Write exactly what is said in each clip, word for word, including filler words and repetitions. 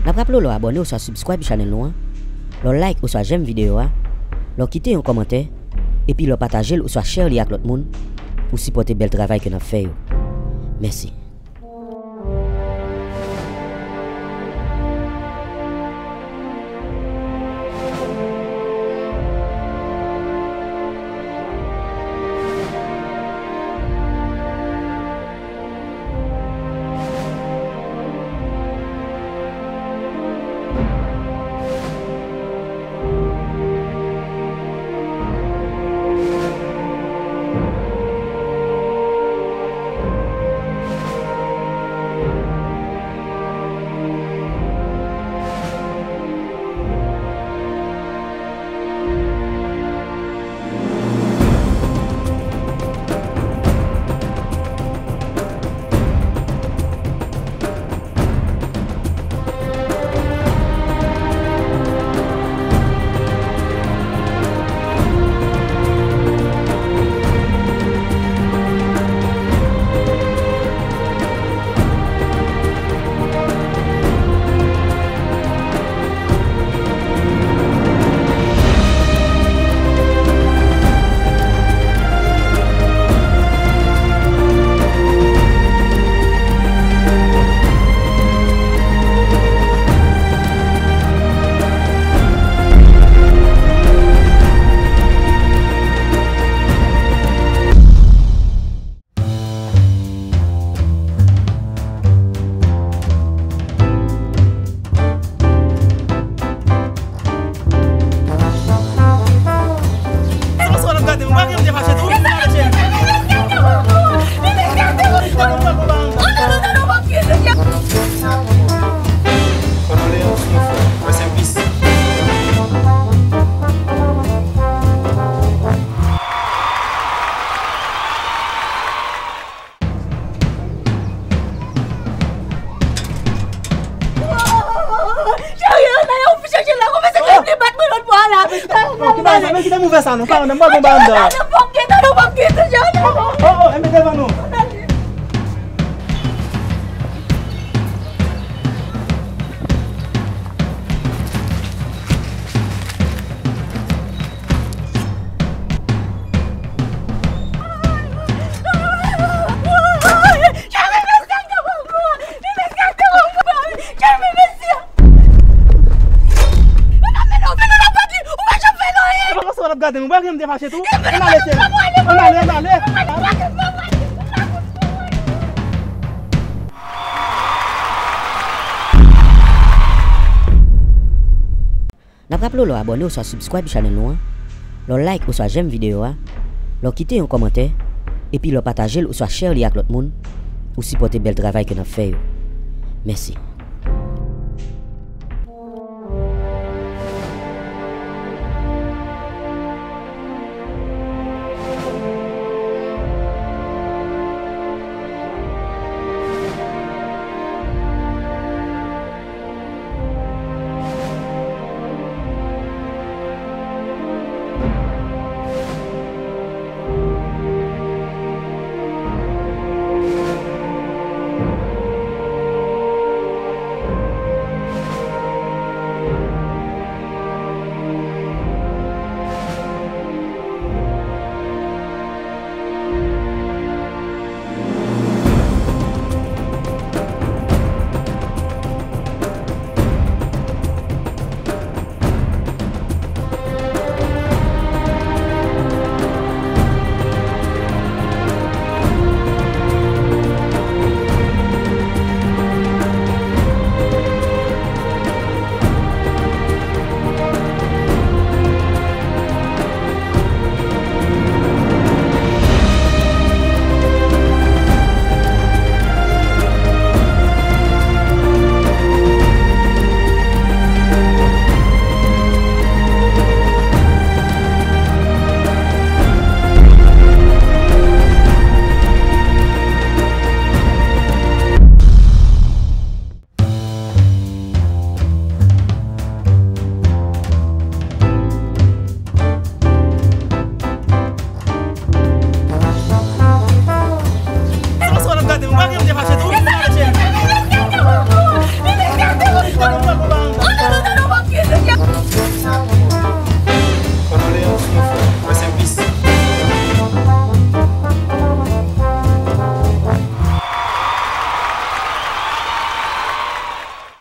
N ap raple w lè w abòne oswa subscribe channel nou an, lè w like oswa j'aime videyo a, lè w kite yon kòmantè, epi lè w pataje l oswa share li ak lòt moun pou sipòte bèl travay ke n ap fè yo. Mèsi. Cheri, ann ale, ou chèche la, kòman se ka vle bat mwen lòt bò a la? Bon, kite, men kite m ouvè sa non, pa nan, m pral gon ba anndan. Ann ale, fòk gen, ann ale, fòk gen, cheri, ann ale. Oh, oh, enben devan nou. Ann ale. Ann ale, cheri. Ann ale, ann ale. N ap raple w lè w abòne oswa subscribe channel nou an, lè w like oswa j'aime videyo a, lè w kite yon kòmantè, epi lè w pataje l oswa share li ak lòt moun, ou sipòte bèl travay ke n ap fè yo. Mèsi.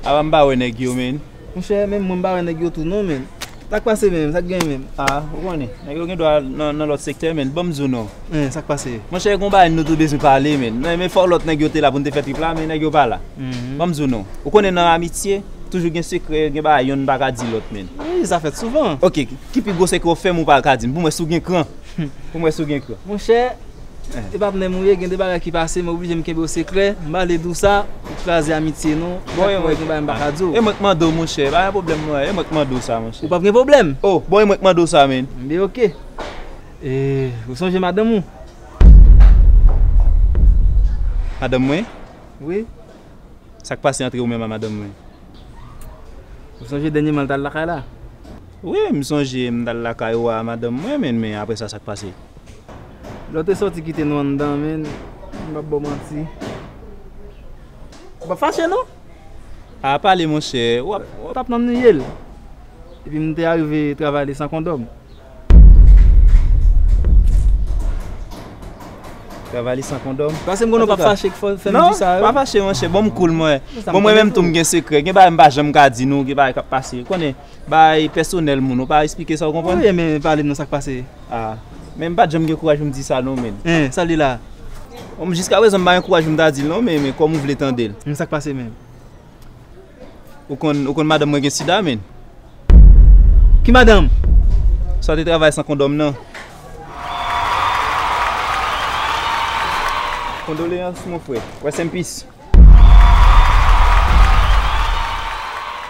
Apa m pa wè nèg yo, men? Monchè, menm mwen m pa wè nèg yo tou non, men. Sa k pase menm? Sa k gen menm? Ah, ou konnen, nèg yo gen dwa nan, nan lòt sektè, men. Ban m di w non. Hein, sa k pase? Monchè, gen yon bagay nou tou bezwen pale, men. Non, men fò lòt nèg yo te la pou n te fè trip la, men nèg yo pa la. Mhm. Ban m di w non. Ou konnen nan amitye, toujou gen sekrè, gen bagay yonn pa ka di lòt, men. Wi, sa fèt souvan. Ok, ki pi gwo sekrè w fè m ou pa ka di m? Pou m wè si w gen kran. Pou m wè si w gen kran. Monchè, eh, e patnè m ou ye, gen de bagay ki pase, mwen oblije m kenbe w sekrè. M pa vle di w sa, ou kraze amitye nou. Bon, e mwen, gen bagay m pa ka di w. E mwen k mande w, monchè, pa gen pwoblèm non, e mwen k mande w sa, monchè. Ou p ap gen pwoblèm? Oh, bon, e mwen k mande w sa, men. Enben, ok. E, ou sonje madanm ou? Madanm mwen? Wi. Sa k pase antre ou menm a madanm mwen? Ou sonje dènyèman l t al lakay la? Wi, m sonje m t al lakay ou a madanm mwen, men, men apre sa, sa k pase? Lè w te sòti kite nou anndan, men, m p ap ba w manti. Ou p ap fache, non? A, pale, monchè. W ap, w ap. T ap nan niye l. Epi m te arive travay li san kondòm. Travay li san kondòm? Paske m konnen w p ap fache k fè m di sa yo. Non, pa fache, monchè. Bon, m cool, mwen. Bon, mwen menm tou, m gen sekrè. Gen bagay m pa janm ka di nou, gen bagay k ap pase. Ou konnen, bagay pèsonèl moun, ou pa esplike sa, ou konprann? Wi, men pale m nan sa k pase. Ah, men m pa t janm gen kouraj pou m di sa non, men. Hein, sa l ye la? Bon, jiskaprezan, m pa gen kouraj pou m ta di l non, men, men kòm ou vle tande l. Men sa k pase menm? Ou konn, ou konn madanm mwen gen sida, men. Ki madanm? Sa w te travay san kondòm nan. Kondoleyans, mon frè. Rest in peace.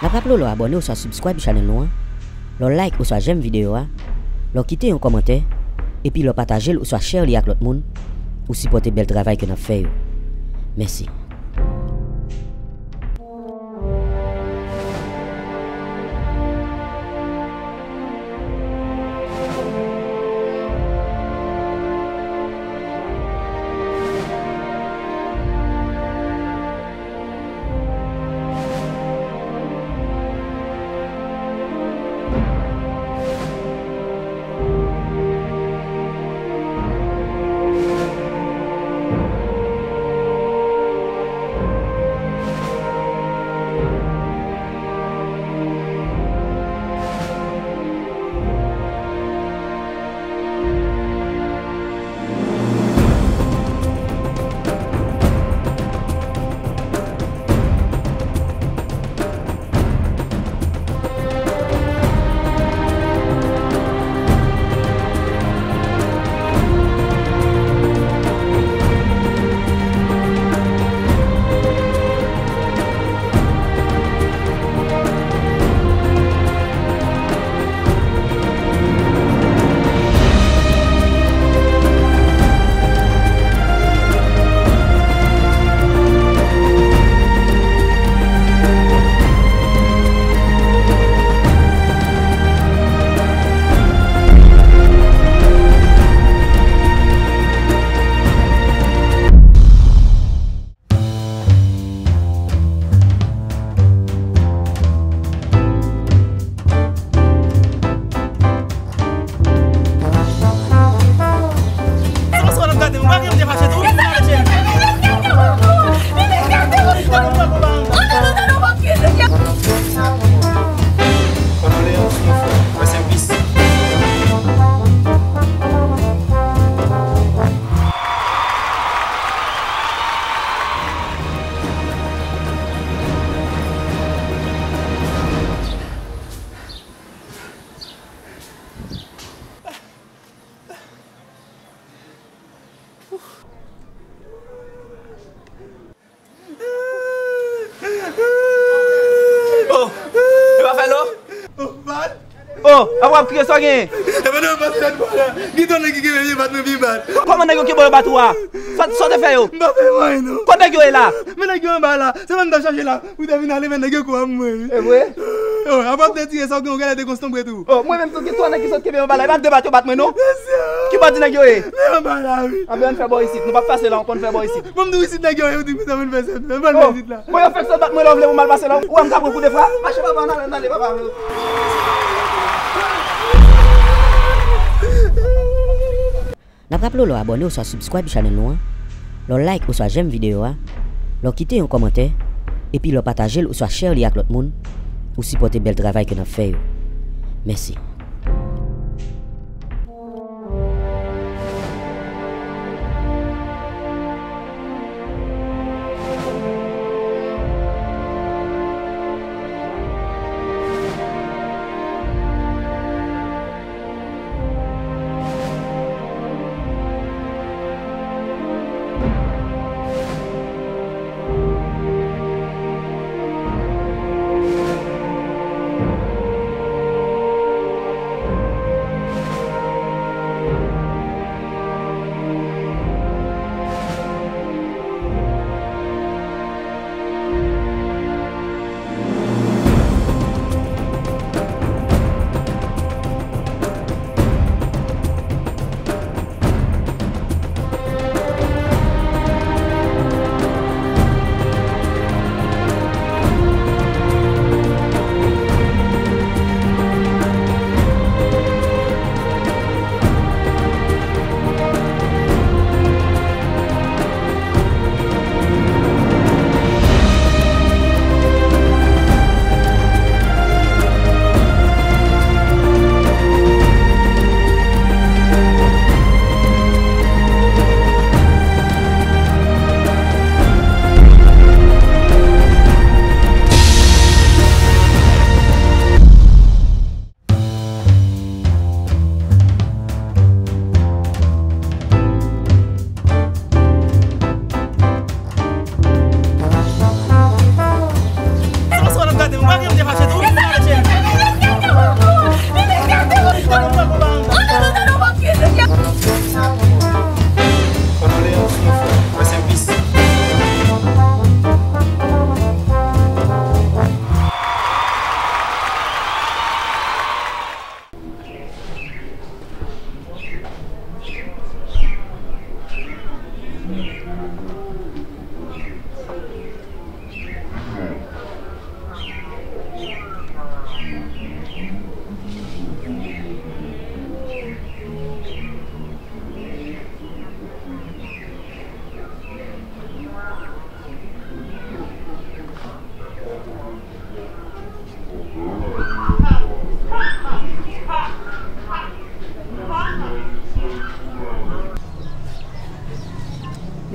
N ap raple w lè w abòne oswa subscribe channel nou an, lè w like oswa j'aime videyo a, lè w kite yon kòmantè, epi lè w pataje l oswa share li ak lòt moun, ou sipòte bèl travay ke n ap fè yo. Mèsi. Oh, e pa fè lò? Oh, apa w ap kriye, sa w genyen? E pa nan pase lòt bò la. Gen twa nèg ki kenbe pye bat mwen pi bat. Kòman nèg yo kenbe w bat ou a? Sa, sa w te fè yo? M pa fè yo anyen non. Kote nèg yo ye la? Men nèg yo anba la. Se mwen m t ap chache la. Ou te vin ale men nèg yo kou a mwen wi. E vre? Oh, apa w te tire sa w gen yon galè de konstonbre tou. Oh, mwen menm tou gen twa nèg ki sot kenbe anba la. E pa m te bat yo bat mwen non. Ki bandi nèg yo ye? Men anba la wi. Anben ann fè bò isit. Nou p ap pase la ankò, ann fè bò isit. Bon, m di w isit nèg yo ye, ou di m sa pou n fè sèt. Ann ale isit la. Bon, yo fèk sòt bat mwen la, w vle pou m al pase la? Ou wè m ka pran kou de frap? Mache papa, ann ale, ann ale papa. N ap raple w lè w abòne oswa subscribe channel nou an, lè w like oswa j'aime videyo a, lè w kite yon kòmantè, Epi lè w pataje l oswa share li ak lòt moun, ou sipòte bèl travay ke n ap fè yo. Mèsi.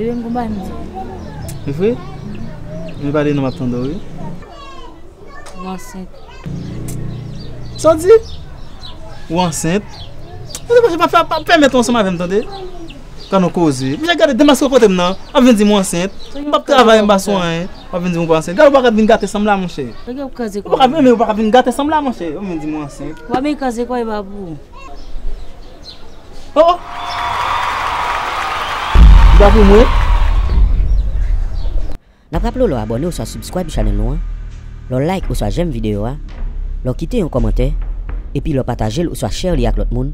Bebe, m gon bagay m di w. E vre? Men pale non, m ap tande w, wi. Mwen ansent. Sa w di? Ou ansent? Mwen pa, pa, pa, pa pèmèt ou ansanm avè m, tande? Gad yon koze. Misye gade demaske kote m nan. Ap vin di m ou ansent. M p ap travay, m pa sou anyen. W ap vin di m ou pa ansent. Gad ou pa ka vin gate sanm la, monchè. Ou pa ka vin, men ou pa ka vin gate sanm la, monchè. W ap vin di m ou ansent. W ap vin kraze kò e ba pou ou. Oh, oh. Li pa pou mwen. N ap raple w lè w abòne oswa subscribe channel nou an, lè w like oswa j'aime videyo a, lè w kite yon kòmantè, epi lè w pataje l oswa share li ak lòt moun,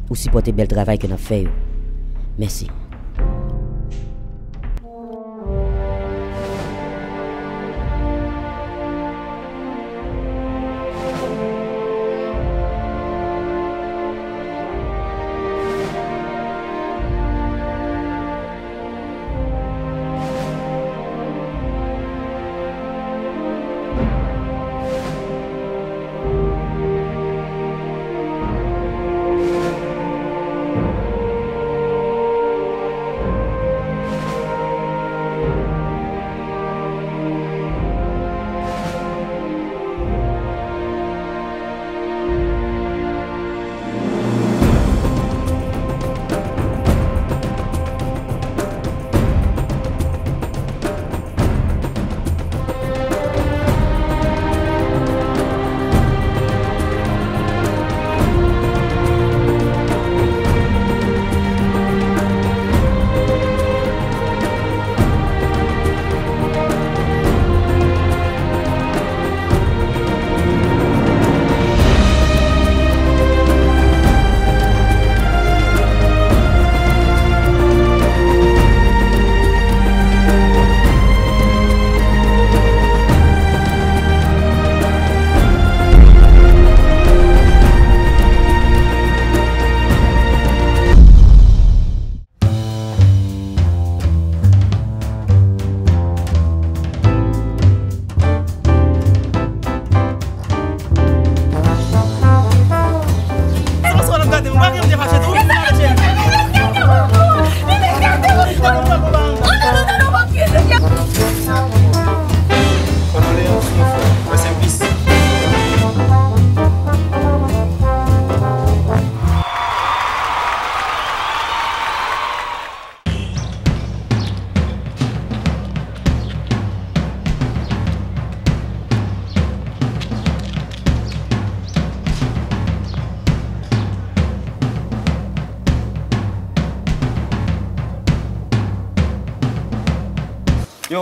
ou sipòte bèl travay ke n ap fè yo. Mèsi.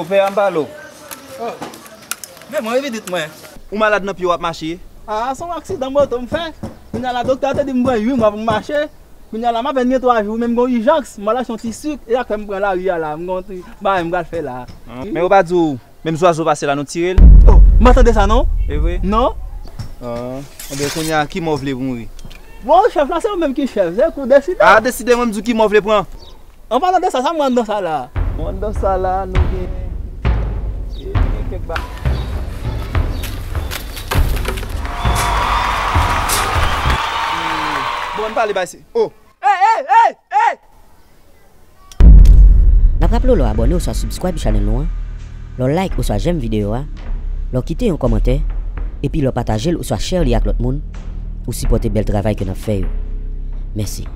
Ou fè a m pale w. Oh. Men mwen, evidit mwen. Ou malad nan pye w ap mache? Ah, se yon aksidan moto m fè. Kounye a la, doktè a te di m pran uit mwa pou m mache. Kounye a la, m apèn gen twa jou, men m gen yon ijans. M al achte yon ti sik, e sa k fè m pran lari a la. M gen yon ti bagay m pral fè la. Ah, men yo pa di w, menm zwazo pase la, nou tire l? Oh, m pa tande sa non. E vre? Non. Ah, enben, kounye a, ki mò w vle pou mouri? Bon, chèf la, se ou menm ki chèf, se ou k deside. Ah, deside, mwen m di w ki mò w vle pran. An palan de sa, sa m wè anndan sa la? Bon, anndan sa la, nou gen, e, nou gen kèk ba-, bon, ann pale bay se, oh! Ey, ey, ey, ey! N ap raple w lè w abòne oswa subscribe channel nou an, lè w like oswa j'aime videyo a, lè w kite yon kòmantè, epi lè w pataje l oswa share li ak lòt moun, ou sipòte bèl travay ke n ap fè yo. Mèsi.